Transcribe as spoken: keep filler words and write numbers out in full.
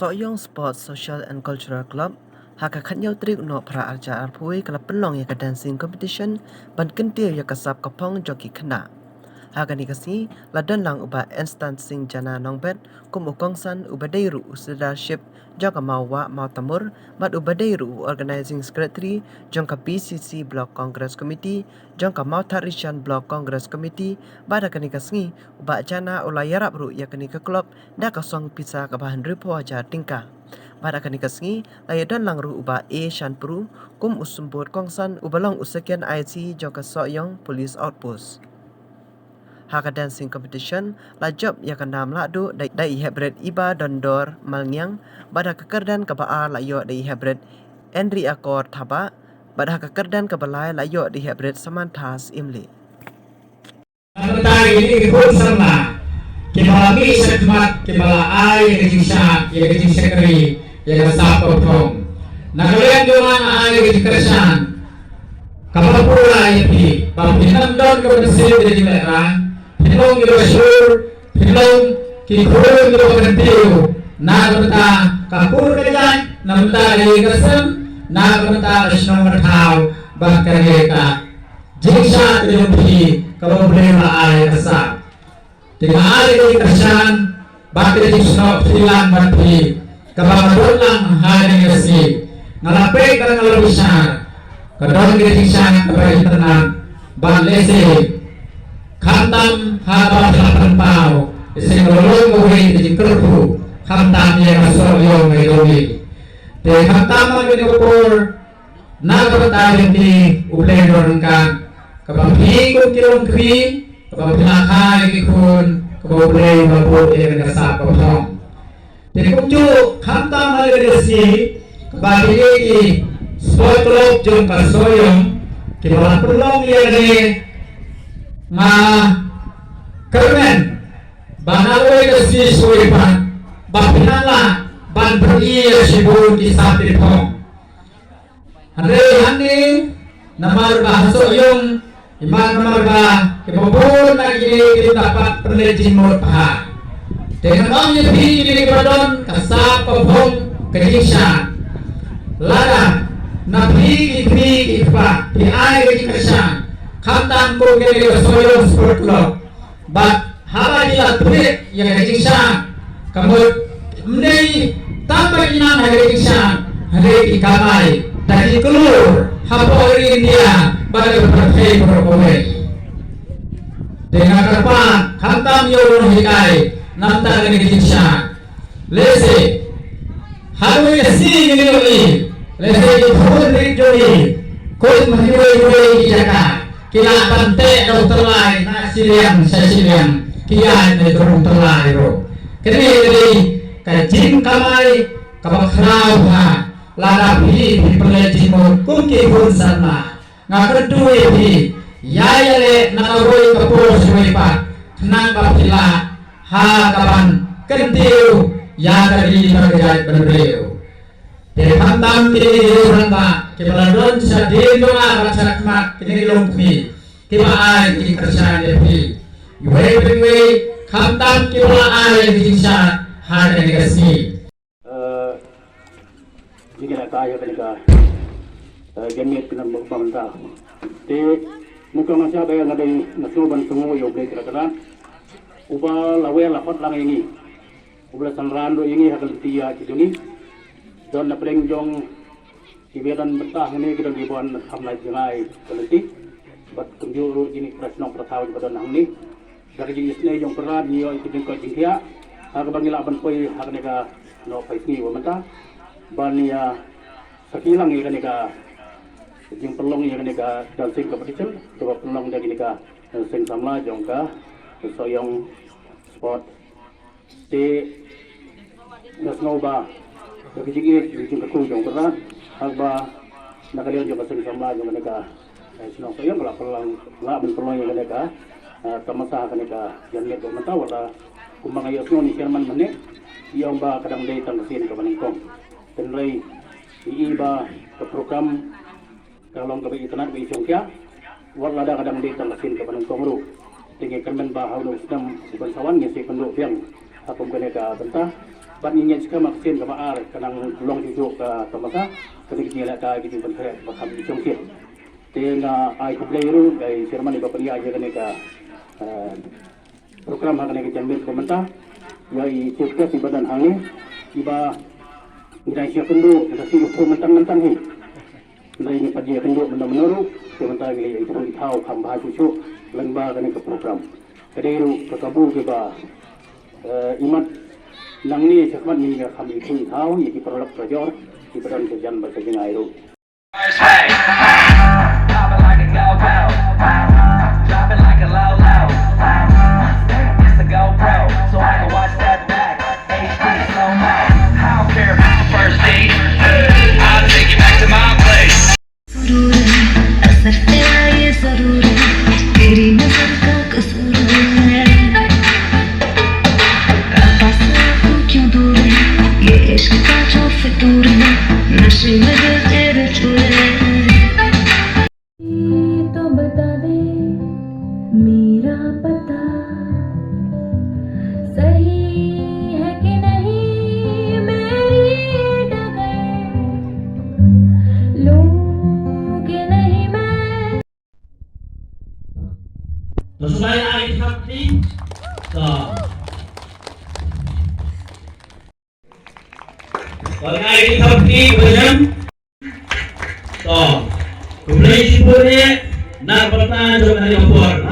Sohiong Sports Social and Cultural Club, ha ka khathynñiew tarik u Nohprah arhajar arphew wei ka la pynlong ïa ka dancing competition ban kyntiew ïa ka sap ka phong jong ki khynnah. Ha kane ka sngi la don lang u Bah Enstan Singh Jana Nongbet kum u kongsan, uba dei ruh u Sirdarship jong ka Mawwah Mawtamur bad uba dei ruh u Organising Secretary jong ka B C C Block Congress Committee, jong ka Mawthadraishan Block Congress Committee, bad ha kane ka sngi u Bah Jana u la ïarap ruh ïa kane ka club da ka song pisa kaba hynriew phew hajar tyngka. Bad ha kane ka sngi la ïadon lang ruh u Bah A Shanpru kum u symbud kongsan uba long u second I C jong ka Sohiong Police Outpost. Ha ka dancing competition la jop ïa ka nam lahduh da, da i Hepbret Iba Dondor Malngiang, bad ha ka kyrdan kaba ar la ïoh da i Hepbret Henry Akor Thabah, bad ha ka kyrdan kaba lai la ïoh da i Hepbret Samantha Syiemlieh. Nga kyrpad ïa kine ki khun samla kiba la mih shakhmat, kiba la ai ïa ka jingshad, ïa ka jingshakri ïa ka sap ka phong. Na ka liang jong nga nga ai ïa ka jingkyrshan kaba pura ïa phi ba phin ym don ka mynsiem ka jinglehrain, phin long kiba shlur, phin long ki khun kiba kyntiew na ka bynta ka kur ka jait, na ka bynta ka ïing ka sem, na ka bynta ka shnong ka thaw bad ka ri ka jingshad ka jong phi kaba U Blei u la ai ha ka sap. Te nga ai ka jingkyrshan bad ka jingsnoh phi lang bad phi kaba nga don lang ha kane ka sngi. Nga la peit bad nga la bishar ka don ka jingshad kaba itynnad bad lehse khamtam ha kaba phi la pynpaw, lehse ka la long kawei ka jingkyrkhu khamtam ïa ka Sohiong ka jong ngi. Te khamtam ha kane ka por na ka bynta jong phi U Blei un don ryngkat, kaba phi kum ki longkmie, kaba phi la kha ïa ki khun, kaba U Blei u la buh ïa ka sap ka phong. Te kumjuh khamtam ha kane ka sngi kaba kine ki sport club jong ka Sohiong kiba la pynlong ïa kane, nga kyrmen ba na kawei ka sngi shuwa pat ba phin nang lah ban pyni ïa shibun ki sap ki phong. Hynrei hangne namar ba ha Sohiong, imat namar ba kiba bun na kine kim da pat pynleit jingmut bha. Te nga ong ïa phi kine kiba don ka sap ka phong ka jingshad, lada na phi ki kmie ki kpa phi ai ka jingkyrshan, khamtam kum kane ka Sohiong Sport Club, bad haba ki la pynleit ïa ka jingshad, ka mut ym dei tang ba ki nang ha ka jingshad, hynrei ki kamai da ki klur hapoh ri India bad ha ka pyrthei baroh kawei. Te nga kyrpad khamtam ïa u nonghikai na bynta kane ka jingshad. Lehse ha kawei ka sngi ngin ïohi, lehse ki khun rit jong ngi kum ha kiwei kiwei ki jaka ki lah ban teh da u tyllai na shiliang sha shiliang, ki ïaid na jrong tyllai ruh. Kane ka dei ka jingkamai kaba khraw bha lada phi phi pynleit jingmut kum ki khun samla. Nga kyntu ïa phi, ïa ïaleh na kawei ka por sha kawei pat khnang ba phi lah ha kaban kyntiew ïa ka ri bad ka jaitbynriew. Te khamtam kine ki rangbah kiba la don shadien jong nga bad shakhmat, kine ki longkmie kiba ai ki kyrshan ïa phi. Iwei pa iwei khamtam kiba la ai ki jingshad ha kane ka sngi. Eh, jingïalehkai ïa kane ka, eh, janmiet kane ka bynta. Te nyngkong nga sngewbha, nga dei, nga sngew ban sngew ïa U Blei Trai Kynrad uba la wer la khot lang ïa ngi, uba la synran ruh ïa ngi ha ka lynti ïaid jong ngi. Don na pdeng jong kiba don bynta hangne ki don kiba wan kham lai jngai ka lynti. Bad kumjuh ruh kine ki para shnong para thaw kiba don hangne, da ka jingisynei jong u Kynrad ngi ïoh ïa ka jingkoit jingkhiah ha kaba ngi lah ban poi ha kane ka Nohphai sngi ba mynta ban ïa sakhi lang ïa kane ka jingpynlong ïa kane ka dancing competition kaba pynlong da kine ka seng samla jong ka Sohiong Sport. Te nga sngew ba ka jingïeit, ka jingkyrkhu jong u Kynrad, haba na ka liang jong ka seng samla jong kane ka, eh, shnong Sohiong ka la pynlong, la pynlong ïa kane ka, eh, tamasa ha kane ka janmiet ba mynta, wat la kumba nga ïohsngew na i chairman mynne i ong ba ka dang dei tang ka sien kaba nyngkong. Hynrei i i ba ka program ka long kaba itynnad, kaba ishongkhia, wat lada ka dang dei tang ka sien kaba nyngkong ruh. Te ngi kyrmen ba ha une u snem uban sa wan ngin sa ïakynduh biang ha kum kane ka bynta. Ban ngin ïa skhem ha ka sien kaba ar ka nang long shuh shuh ka tamasa. Kane ka jingïalehkai ka jingpynkhreh ba kham shongshit. Te nga ai khublei ruh ïa i chairman iba pynïaid ïa kane ka, eh, program ha kane ka janmiet ba mynta. Ïa i chief guest iba don hangne, iba ngi dang shu ïakynduh, ngi dang shu ïakynduh mynta mynta hi. Hynrei ngi pat ïakynduh mynta mynta ruh, te mynta ngi la ïathuh ïathaw kham bha shuh shuh lyngba kane ka program. Ka dei ruh ka kabu kiba, eh, imat nangne shakhmat ngi ïa kham ïathuh ïathaw ïa ki paralok parajor kiba don ka jan bad ka jngai ruh. Hey, drop it like a go-go. Drop it like a low-low. It's a GoPro, so I can watch that back. H D slow-mo. I don't care if it's the first date. I'll take you back to my place. जरूर है, असर तेरा ये जरूर है, तेरी नजर का कसूर है। पास तू क्यों दूर है, ये इश्क का जो फितूर है, नशे में दिल तेरे चूर है। ये तो बता दे मेरा पता सही है कि नहीं, मेरी डगर लूं कि नहीं मैं। To sngewbha ai ki thap kti. To. To ai ki thap kti, Brian. To. Khublei shibun eh, na ka bynta jong kane ka por.